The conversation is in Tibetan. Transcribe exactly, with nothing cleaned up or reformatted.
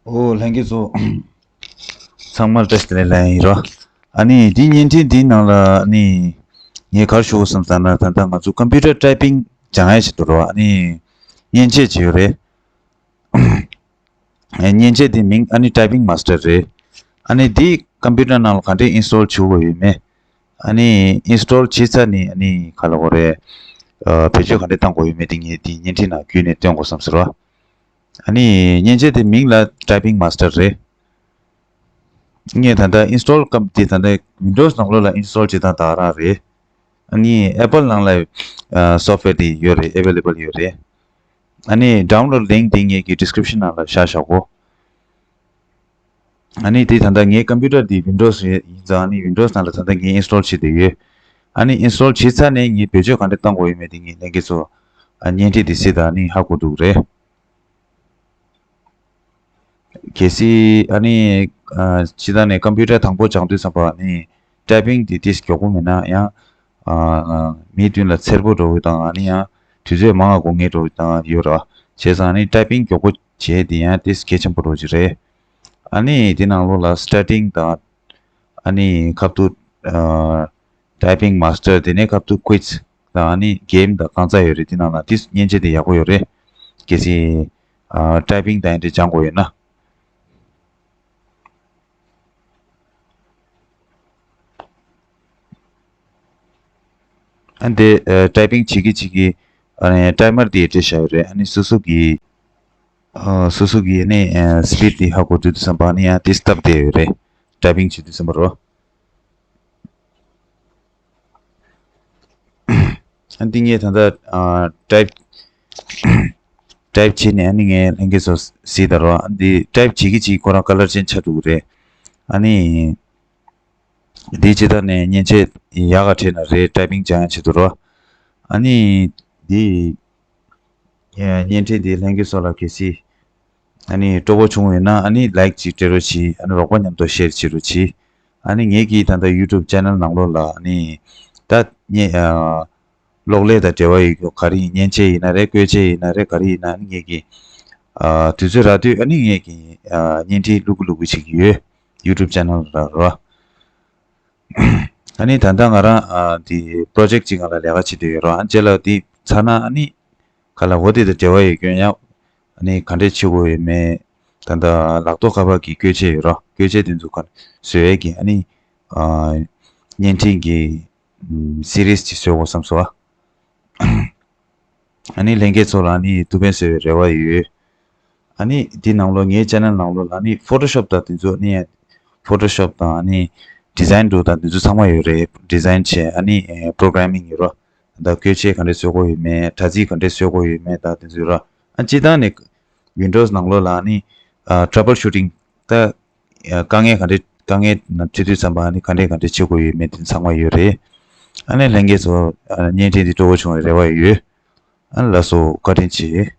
ཨོ་ལྷན་རྒྱས་ཚོ། ཚང་མར་བཀྲ་ཤིས་བདེ་ལེགས་ལན་ཡིན་རོ། ཨ་ནི་འདི་བརྙན་འཕྲིན་འདིའི་ནང་ལ་ཨ་ནི་ངས་ག་རེ་ཞུ་དགོས་བསམ་ཟེར་ན། ད་ལྟ་ང་ཚོ་ཀམ་པུ་ཊར་ཊའི་པིང་སྦྱང་ཡ་ཞིག་འདུག་རོ། ཨ་ནི་མཉེན་ཆས་ཅིག་ཡོད་རེད། མཉེན་ཆས་དེ་མིང་ཨ་ནི་ཊའི་པིང་མཱ་སི་ཊར་རེད། ཨ་ནི་འདི་ཀམ་པུ་ཊར་ནང་ལ་ག་འདྲས་ཨིན་སི་ཊོལ་བྱེད་དགོས་ཡོད་མེད། ཨ་ནི་ཨིན་སི་ཊོལ་བྱས་ཚར་ནས་ཨ་ནི་ག་ལབ་དགོས་རེད། ཨ་བེད་སྤྱོད་ག་འདྲས་བཏང་དགོས་ཡོད་མེད་དེ་ངས་འདི་བརྙན་འཕྲིན་ནང་བརྒྱུད་ནས་སྟོན་དགོས་བསམ་ཟེར་བ། ཨ་ནི་མཉེན་ཆས་དེ་མིང་ལ་ཊའི་པིང་མཱ་སི་ཊར་རེད། ངས་ད་ལྟ་ཨིན་སི་ཊོལ་སྐབས་དེ་ད་ལྟ་ཝིན་ཌོ་སི་ནང་ལོགས་ལ་ཨིན་སི་ཊོལ་བྱེད་སྟངས་ད་ག་རང་རེད། ཨ་ནི་ཨེ་པལ་ནང་ལ་ཨ་སོབ་ཝེར་དེ་ཡོད་རེད། ཨེ་ཝེ་ལེ་བལ་ཡོད་རེད། ཨ་ནི་ཌའུན་ལོཌ་ལིང་ཀི་དེ་ངས་ཀྱི་ཌི་སི་ཀི་རིབ་ཤན་ནང་ལ་བཞག་བཞག་གོ། ཨ་ནི་དེ་ད་ལྟ་ངའི་ཀམ་པུ་ཊར་དེ་ཝིན་ཌོ་སི་རེད། ཡིན་ཙང་ཨ་ནི་ཝིན་ཌོ་སི་ནང་ལ་ད་ལྟ་ངས་ཨིན་སི་ཊོལ་བྱས་བསྡད་ཡོད། ཨ་ནི་ཨིན་སི་ཊོལ་བྱས་ཚར་ནས་ངས་བེད་སྤྱོད་ག་འདྲས་བཏང་དགོས་ཡོད་མེད་དེ་ངས་ལྷན་རྒྱས་ཚོ་ཨ་བརྙན་འཕྲིན་དེ་གཟིགས་དང་ཨ་ནི་ཧ་གོ་འདུག་རེད། གལ་སྲིད་ཨ་ནི་ཨ་སྤྱིར་བཏང་ནས་ཀམ་པུ་ཊར་དང་པོ་སྦྱང་དུས་ཙམ་པ་ཨ་ནི་ཊའི་པིང་དེ་ཏོག་ཙམ་མགྱོགས་པོ་མེད་ན་ཡང་ཨ་མིའི་མདུན་ལ་འཚེར་པོ་འགྲོ་གི་དང་ཨ་ནི་ཡང་དུས་ཚོད་མང་བ་འགོར་མཁན་འགྲོ་གི་དང་ཡོད་རེད། བྱས་ཙང་ཨ་ནི་ཊའི་པིང་མགྱོགས་པོ་བྱས་དེ་ཡང་ཏོག་ཙམ་གལ་ཆེན་པོ་འགྲོ་གི་རེད། ཨ་ནི་དེ་ནང་ལོགས་ལ་སི་ཊར་ཊིང་དང་ཨ་ནི་ཁ་ཐུག་ཨ་ཊའི་པིང་མཱ་སི་ཊར། དེ་ནས་ཁ་ཐུག་ཀིུཛ་དང་ཨ་ནི་གེམ་དང་རྐང་ཚ་ཡོད་རེད། དེ་ནང་ལ་དེ་མཉེན་ཆས་དེ་ཡག་པོ་ཡོད་རེད། གལ་སྲིད་ཨ་ཊའི་པིང་དང་ཡང་དེ་སྦྱང་དགོས་ཡོད་ན། ཨ་འདི་ཨ་ཊའི་པིང་བྱེད་ཀྱི་བྱེད་ཀྱི་ཨ་ནི་ཊའི་མར་དེ་སྤྲད་བཞག་ཡོད་རེད། ཨ་ནི་སོ་སོ་གི་ཨ་སོ་སོ་གི་ཨ་ནི་ཨ་སི་པིཌ་དེ་ཧ་གོ་དུས་ཙམ་པ་ཨ་ནི་ཡང་དེ་སྟབས་བདེ་ཡོད་རེད། ཊའི་པིང་བྱེད་དུས་ཙམ་པ་རོ། ཨ་འདི་ངས་ད་ལྟ་ཨ་ཊའིབ་ཊའིབ་བྱས་ནས་ཨ་ནི་ངས་ལྷན་རྒྱས་ཚོ་གཟིགས་དང་རོ། ཨ་འདི་ཊའིབ་བྱེད་ཀྱི་བྱེད་ཀྱི་ཁོ་རང་ཀ་ལར་ཅན་ཆགས་འདུག་རེད། ཨ་ནི་འདི་ཇི་ལྟར་ནས་མཉེན་ཆས་ཡག་ག་འཕྲད་ན་རེད། ཊའི་པིང་སྦྱང་ཡ་ཆེད་དུ་རོ། ཨ་ནི་འདི་བརྙན་འཕྲིན་འདི་ལྷན་རྒྱས་ཚོ་ལ་གལ་སྲིད་ཨ་ནི་སྤྲོ་པོ་བྱུང་ཡོད་ན་ཨ་ནི་ལའིཀ་ཅིག་སྤྲད་རོགས་གྱིས། ཨ་ནི་རོགས་པ་མཉམ་དུ་ཤེར་བྱེད་རོགས་གྱིས། ཨ་ནི་ངེད་ཀྱི་ད་ལྟ་ཡུ་ཊུབ་ཅེ་ནལ་ནང་ལོགས་ལ་ཨ་ནི་ད་ངས་ཨ་གློག་ཀླད་དང་འབྲེལ་བ་ཡོད་རྒྱུ་ག་རེ་ཡིན། མཉེན་ཆས་ཡིན་ན་རེད། བཀོལ་ཆས་ཡིན་ན་རེད། ག་རེ་ཡིན་ན་ཨ་ནི་ངེད་ཀྱི་ཨ་དུས་ཚོད་རག་དུས་ཨ་ནི་ངེད་ཀྱི་ཨ་བརྙན་འཕྲིན་བླུག་གི་བླུག་གི་བྱེད་ཀྱི་ཡོད། ཡུ་ཊུབ་ཅེ་ནལ་ལ་རོ། ཨ་ནི་ད་ལྟ་ང་རང་ཨ་དེ་པྲོ་ཇེཀ་ཅིག་སྒང་ལ་ལས་ཀ་བྱེད་བསྡད་ཡོད་རོ། ཨ་རྗེས་ལ་དེ་ཚར་ན་ཨ་ནི་ག་ལ་འོ་དེ་དང་འབྲེལ་བ་ཡོད་སྐྱོན་ཡང་ཨ་ནི་ག་འདྲས་བྱེད་དགོས་ཡོད་མེད། ད་ལྟ་ལག་ཐོག་ཁ་པར་གྱི་བཀོལ་ཆས་ཡོད་རོ། བཀོལ་ཆས་དེ་ཚོ་ག་བཟོ་ཡས་ཀྱི་ཨ་ནི་ཨ་བརྙན་འཕྲིན་གྱི་ཨམ་སི་རིས་ཅིག་བཟོ་དགོས་བསམ་སོང་ཨ། ཨ་ནི་ལྷན་རྒྱས་ཚོ་ལ་ཨ་ནི་ཐུགས་ཕན་གསོས་པའི་རེ་བ་ཡོད། ཨ་ནི་འདི་ནང་ལོགས་ངའི་ཅེ་ནལ་ནང་ལོགས་ལ་ཨ་ནི་ཕོ་ཊོ་ཤོབ་དང་དེ་ཚོ་ཨ་ནི་ཕོ་ཊོ་ཤོབ་དང་ཨ་ནི་ཌི་ཛའིན་འགྲོ་དང་དེ་ཚོ་ཚང་མ་ཡོད་རེད། ཌི་ཛའིན་བྱས་ཨ་ནི་པྲོ་གྷ་ར་མིང་ཡོད་རོ། ད་བཀོལ་ཆས་ག་འདྲས་བཟོ་དགོས་ཡོད་མེད། དྲ་ཚིགས་ག་འདྲས་བཟོ་དགོས་ཡོད་མེད་ད་དེ་ཚོ་རོ། ཨ་སྤྱིར་བཏང་ནས་ཝིན་ཌོ་སི་ནང་ལོགས་ལ་ཨ་ནི་ཨ་ཊྲ་བལ་ཤུ་ཊིང་ད་དཀའ་ངལ་ག་འདྲས་དཀའ་ངལ་ནང་འཕྲད་དུས་ཙམ་པ་ཨ་ནི་ག་འདྲས་ག་འདྲས་བྱེད་དགོས་ཡོད་མེད་དེ་ཚང་མ་ཡོད་རེད། ཨ་ནི་ལྷན་རྒྱས་ཚོ་ཨ་བརྙན་འཕྲིན་འདི་སྤྲོ་པོ་བྱུང་བའི་རེ་བ་ཡོད། ཨ་ལགས་སོ། བཀའ་དྲིན་ཆེ།